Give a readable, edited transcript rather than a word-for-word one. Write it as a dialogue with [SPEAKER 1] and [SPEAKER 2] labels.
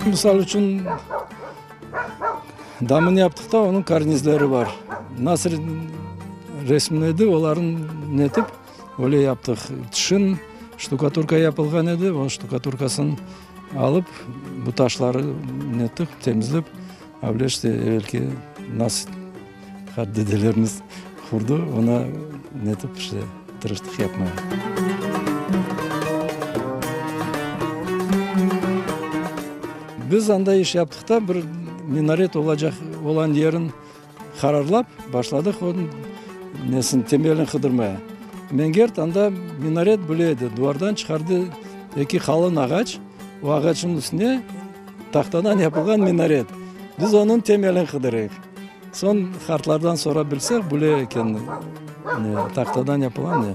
[SPEAKER 1] Misal içün, damını yaptıq da, onıñ karnizleri bar. Nasıl resim edi, olarnı netip, öyle yaptıq. Tışın ştukaturka yapılğan edi, o ştukaturkasını alıp, bu taşları nettik, temizlep, öyle işte evelki nasıl Qartdedelerimiz qurdı, onı netip işte tırıştıq yapmağa. Biz anda iş yaptıq da, bir minaret olacaq olan yerin qararlap başladıq, onıñ nesin, temelini qıdırmaya. Mengert anda minaret bile edi, duvardan çıqardı eki qalın ağaç, o ağaçnıñ üstüne tahtadan yapılğan minaret. Biz onıñ temelini qıdırıyıq. Soñ qartlardan sorap bilsek, bile eken, ne, tahtadan yapılğan ne.